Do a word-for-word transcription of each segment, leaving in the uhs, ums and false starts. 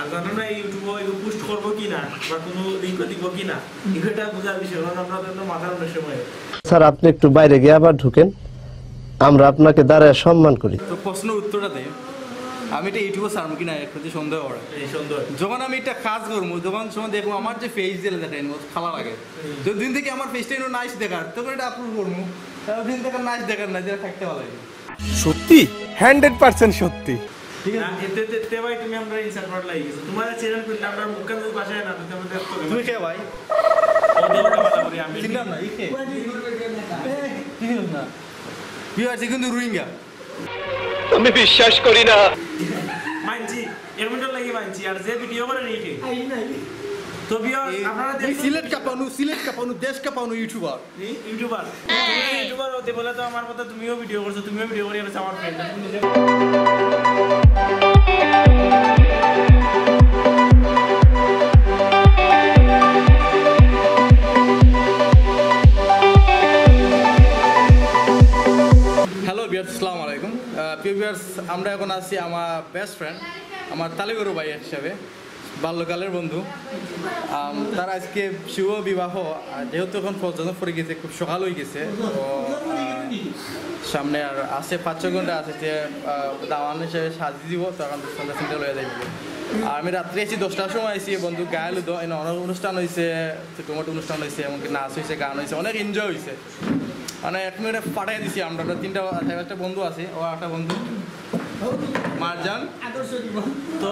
আর জানো না এই ইউটিউবে এগুলো পোস্ট করবো কি না বা কোনো লিঙ্ক দিব কি না, এগুলো এটা বোঝার বিষয়, কারণ আমরা তো মাথার অনেক সময়। স্যার, আপনি একটু বাইরে গিয়ে আবার ঢুকেন, আমরা আপনাকে দাঁড়ায় সম্মান করি। তো প্রশ্ন উত্তরটা দেয়, আমি এটা ইউটিউবে ছাড়বো কি না, একটা যে সন্দেহ করে। এই সন্দেহ। যখন আমি একটা কাজ করবো, যখন সময় দেখবো আমার যে ফেস দিলে দেখেন, ও খালা লাগে। তো দিন থেকে আমার ফেসটা একটু নাইস দেখার, তখন এটা আপলোড করবো। তাহলে দিন থেকে নাইস দেখার না, যেটা থাকতে ভালো লাগে। সত্যি? হান্ড্রেড পার্সেন্ট সত্যি। ঠিক না, আছে। এতে তে- তে ভাই তুমি আমরা ইনসাল্ট করার লাগি গেছো। তোমার চ্যানেল খুললে আমরা মুখখান যদি ভাষায় না দিতে আমরা দেখতে তুমি কে ভাই? ওদের কথা বলা করি আমি। চিনলাম না, এই কে? চিনলাম না। ভিউয়ার্স, এ কিন্তু রোহিঙ্গা। আমি বিশ্বাস করি না। মানছি, এর মধ্যে লাগি মানছি। আর যে ভিডিও করে নিয়ে তো ভিউয়ার্স, আপনারা এই দেখছেন সিলেট কাঁপানো, সিলেট কাঁপানো, দেশ কাঁপানো ইউটিউবার। এই ইউটিউবার, তুমি ইউটিউবার হতে বলে তো আমার কথা, তুমিও ভিডিও করছো, তুমিও ভিডিও করে গেছো আমার ফ্রেন্ড। হ্যালো ভিউয়ার্স, আসসালামু আলাইকুম। আহ, প্রিয় ভিউয়ার্স, আমরা এখন আছি আমার বেস্ট ফ্রেন্ড, আমার তালিগরু ভাই হিসাবে, বাল্যকালের বন্ধু। আম, তার আজকে শুভ বিবাহ। আর যেহেতু এখন পর্যন্ত পড়ে গেছে, খুব সকাল হয়ে গেছে, তো আহ, সামনে আর আছে পাঁচ ছ ঘন্টা আছে যে আহ, দামান হিসেবে সাজি দিব, তখন সন্ধ্যা সন্ধ্যা লয়ে যাইব। আর আমি রাত্রে আইছি দশটার সময় আইছি, বন্ধু গায়ে হলুদ, এনে অনেক অনুষ্ঠান হয়েছে, ছোটো মোটো অনুষ্ঠান হয়েছে, এমনকি নাচ হয়েছে, গান হয়েছে, অনেক এনজয় হয়েছে। মানে এক মিনিটে পাঠাই দিছি আমরা, আমরা তিনটা চার পাঁচটা বন্ধু আছে, ও একটা বন্ধু মারজান, আদর্শ জীবন। তো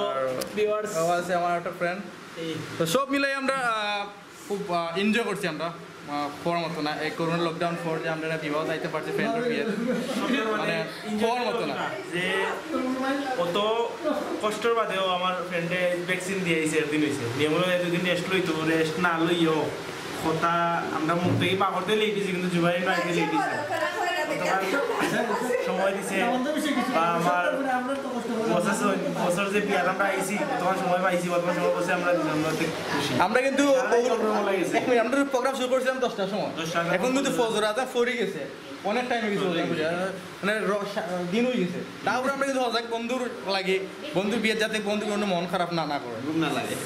ভিউয়ার্স, ও আছে আমার একটা ফ্রেন্ড। এই তো সব মিলাই আমরা আহ, খুব এনজয় করছি আমরা। আহ, হওয়ার মতো না, এই করোনা লকডাউন পর যে আমরা বিবাহ যাইতে পারছি ফ্রেন্ডের বিয়ে। সবচেয়ে মানে মানে, এনজয় হওয়ার মতো না। যে অত কষ্টর বাদেও আমার ফ্রেন্ডে ভ্যাকসিন দিয়ে আইছে, একদিন হয়েছে। নিয়ম হলো দুদিন রেস্ট লইতো, রেস্ট না লইও কথা আমরা মুখ থেকে পাকড়তে লেট দিছি, কিন্তু জুবাই না আইতে লেট দিছি। সময় দিছে বা আমার বছর বছর যে বিয়ার আমরা আইছি, বর্তমান সময় পাইছি, বর্তমান সময় বসে আমরা দুজন খুশি। আমরা কিন্তু তারাই সব রকম লাগিয়েছে। এক মিনিট, আমরা প্রোগ্রাম শুরু করছিলাম দশটার সময়, দশটার সময়। এখন কিন্তু ফজর আজান পড়ে গেছে, অনেক টাইম হয়ে গেছে, মানে র- সা- দিন হয়ে গেছে। তারপরে আমরা কিন্তু হজাক বন্ধুর লাগে, বন্ধুর বিয়ে যাতে বন্ধুর কোনো মন খারাপ না না করে, ঘুম না লাগে।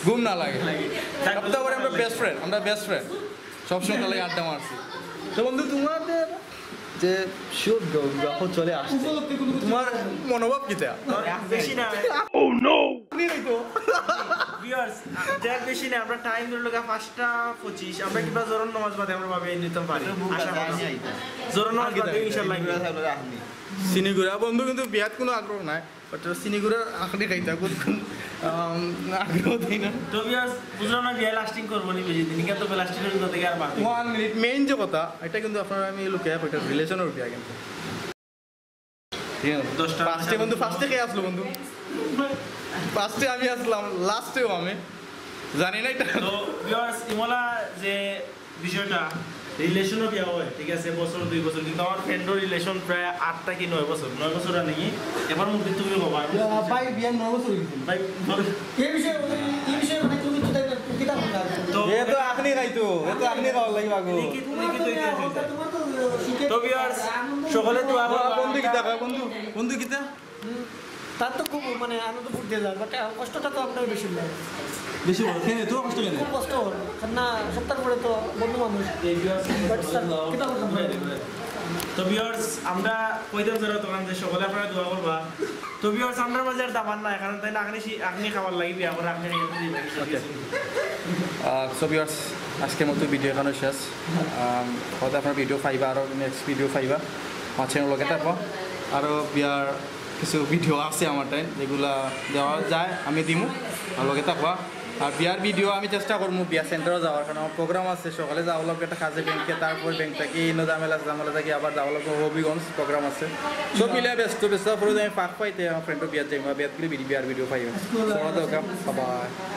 ঘুম না লাগে। তারপরে আমরা বেস্ট ফ্রেন্ড, আমরা বেস্ট ফ্রেন্ড, সবসময় তাহলে আড্ডা মারছি। তো বন্ধু, তোমাদের যে শুভ বিবাহ চলে আসছে, তোমার মনোভাব কিতা? বেশি না। আপনি নাই তো। ভিউয়ার্স, যার বেশি না, আমরা টাইম ধরে লোকা পাঁচটা পঁচিশ, আমরা কিবা জোহরর নামাজ বাদে আমরা ভাবে নিতে পারি। আশা করি। জোহরর নামাজ বাদে ইনশাল্লাহ। চিনিগুড়া বন্ধু কিন্তু বিয়াত কোনো আগ্রহ নাই, বাট চিনিগুড়া আখনি খাইতা কোন কোন, আম, আগ্রহ দেই না। তো ভিউয়ার্স, বুঝলাম না বিয়া লাস্টিং করবো নি বেশি দিন, কিন্তু লাস্টিং করবো থেকে আর বাদ। ওয়ান মিনিট, মেইন যে কথা, এটা কিন্তু আপনারা আমি লুকিয়ে একটা রিলেশনের বিয়া কিন্তু। ঠিক আছে? দশটা ফার্স্টে বন্ধু, ফার্স্টে কে আসলো বন্ধু? ফার্স্টে আমি আসলাম, লাস্টেও আমি। জানি না এটা। তো ভিউয়ার্স, ইমলা যে বিষয়টা রিলেশনও বিয়া হয়, ঠিক আছে, বছর দুই বছর, কিন্তু আমার ফ্রেন্ডর রিলেশন প্রায় আটটা কি নয় বছর, নয় বছর আর নাকি। এবার মুখ তুমি বাবা, আমি ভাই বিয়ার নয় বছর হয়ে গেছে। ভাই, এই বিষয়ে এই বিষয়ে মানে তুমি কিতা কিতা বলতে? তো এ তো আপনি খাইতো, এ তো আপনি খাওয়ার লাগি পাগল। লিখিত লিখিত ইতিহাস হইতে। তোমার তো শিখে তো ভিউয়ার্স, সকলে দোয়া করবা। বন্ধু কিতা কয় বন্ধু? বন্ধু কিতা? তার তো খুব মানে আনন্দ ফুর্তি যায়, বাট কষ্টটা তো আপনার বেশি লাগে। বেশি বড় কেন? তোর কষ্ট কেন? খুব কষ্ট হয়, কারণ না সপ্তাহ পরে তো বন্ধু মানুষ। এই ভিউয়ার্স, বাট স্যার, কিতা করতাম ভাই? তো ভিউয়ার্স, আমরা কইতাম যারা তখন যে সকলে আপনারা দোয়া করবা। তো ভিউয়ার্স, আমরা মাঝে আর দামান নাই, কারণ তাই না, আপনি সি- আপনি খাবার লাগি বিয়া করে আপনি নিয়ে যাবেন। ওকে। সো ভিউয়ার্স, আজকের মতো ভিডিও এখানে শেষ। আম, হয়তো আপনারা ভিডিও পাইবা, আরও নেক্সট ভিডিও পাইবা। আমার চ্যানেল লগে থাকবা। আরও বিয়ার কিছু ভিডিও আছে আমার টাইম, যেগুলা দেওয়া যায় আমি দিমু, আর লগে থাকবা। আর বিয়ার ভিডিও আমি চেষ্টা করবো বিয়া সেন্টারও যাওয়ার, কারণ আমার প্রোগ্রাম আছে, সকালে যাওয়া লাগবে একটা কাজে ব্যাংকে, তারপর ব্যাংক থাকি ইনো ঝামেলা ঝামেলা থাকি আবার যাওয়া লাগবে হবিগঞ্জ প্রোগ্রাম আছে। সব মিলে ব্যস্ত ব্যস্ত পরে আমি ফাঁক পাইতে আমার ফ্রেন্ডও বিয়ার যাইবা, বিয়াত গেলে বিয়ার ভিডিও পাইবা। সবাই দরকার, বাবা।